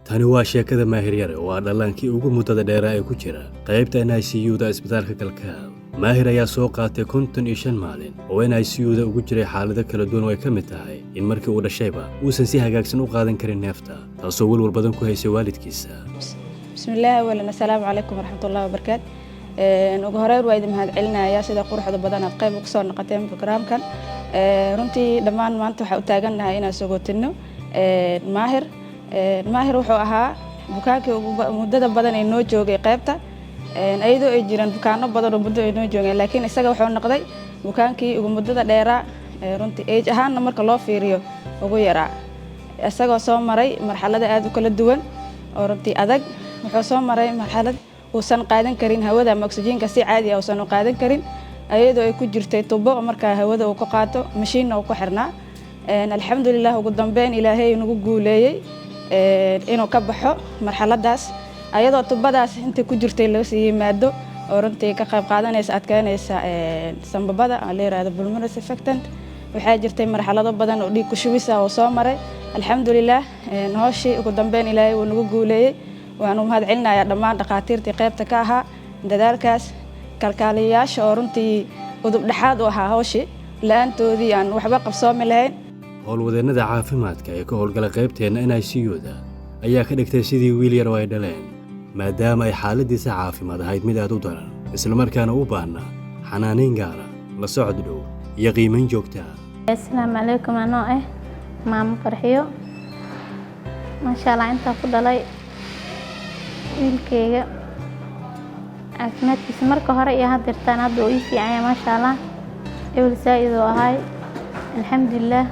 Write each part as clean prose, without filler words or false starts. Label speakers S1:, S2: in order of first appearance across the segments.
S1: Tani waa sheekada Maahir Yare oo ah dhallaankii ugu muddada dheeraa ee ku jira qaybta NICU-da isbitaalka Kalkaal. Maahir ayaa soo qaatay 55 maalin oo NICU-da ugu jiray xaalado kala duwan oo ay ka mid tahay in markii uu dhashayba uusan si hagaagsan u qaadan karin neefta, taasoo walwal badan ku haysay waalidkiisa.
S2: Bismillaah. Awalan, assalaamu calaykum waraxmatullahi wabarakaatu. Ugu horeyn waa idin mahad celinayaa sida quruxda badan aad qayb uga soo noqoteen programkan. Runtii dhammaan maanta waxaa u taagannahay inaan sagootino Maahir. Maahir wuxuu ahaa bukaankii muddada badan ee noo joogay qaybta, iyadoo ay jiraan bukaano badan oo muddo ay noo joogeen, laakiin isaga wuxuu noqday bukaankii ugu muddada dheeraa, runtii age ahaanna marka loo fiiriyo ugu yaraa, isagoo soo maray marxalada aad u kala duwan oo runtii adag. Wuxuu soo maray marxalad uusan qaadan karin hawada ama oksijiinka si caadi ah uusan u qaadan karin, ayadoo ay ku jirtay tubo markaa hawada uu ku qaato, mashiinna uu ku xirnaa. Alxamdulilah, ugu dambeyn Ilaahay nagu guuleeyey inuu ka baxo marxaladaas, ayadoo tubadaas inta ku jirtay laga sii yimaado oo runtii ka qayb qaadanaysa adkeynaysa sambabada la yiraahdo pulmonary surfactant. Waxaa jirtay marxalado badan oo dhiig ku shubisa oo soo maray. Alxamdulilah, hooshii ugu dambeyn Ilaahay wuu nagu guuleeyey. Waanu mahad celinayaa dhammaan dhakhaatiirtii qaybta ka ahaa dadaalkaas, kalkaaliyayaasha oo runtii udub dhexaad u ahaa hawshii, la-aantoodii aan waxba qabsoomi lahayn.
S1: Howlwadeennada caafimaadka ee ka howlgala qaybteenna NICU-da ayaa ka dhigtay sidii wiil yar oo ay dhaleen, maadaama ay xaaladdiisa caafimaad ahayd mid aad u daran, islamarkaana u baahnaa xanaanayn gaara, la socod dhow iyo qiimayn joogta ah.
S3: Asalaamu calaykum. Anoo ah Maamo Farxiyo, maasha Allah, intaa ku dhalay wiilkeyga, caafimaadkiisa marka hore iyo haddeertaan hadda uu ii fiicanya, maasha Allah. Ebel saa-id oo ahaay, alxamdulilah,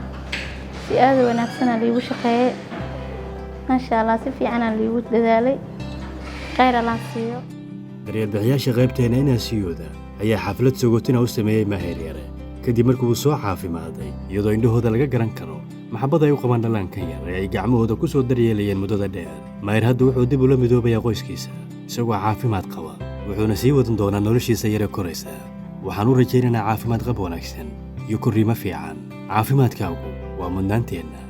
S3: si aad u wanaagsanaa liigu shaqeeyey, maasha Allah, si fiicanaa liigu dadaalay, khayr Allah siiyo.
S1: Daryeelbixiyaasha qaybteena NICU-da ayaa xaflad sagootina u sameeyey Maahir Yare kadib markii uu soo caafimaaday, iyadoo indhahooda laga garan karo maxabad ay u qabaan dhallaankan yar ee ay gacmahooda ku soo daryeelayeen muddada dheer. Maahir hadda wuxuu dib ula midoobayaa qoyskiisa isagoo caafimaad qaba, wuxuuna sii wadan doonaa noloshiisa yare koraysa. Waxaan u rajaynaynaa caafimaad qab wanaagsan iyo korriimo fiican. Caafimaadkaagu waa mudnaanteenna.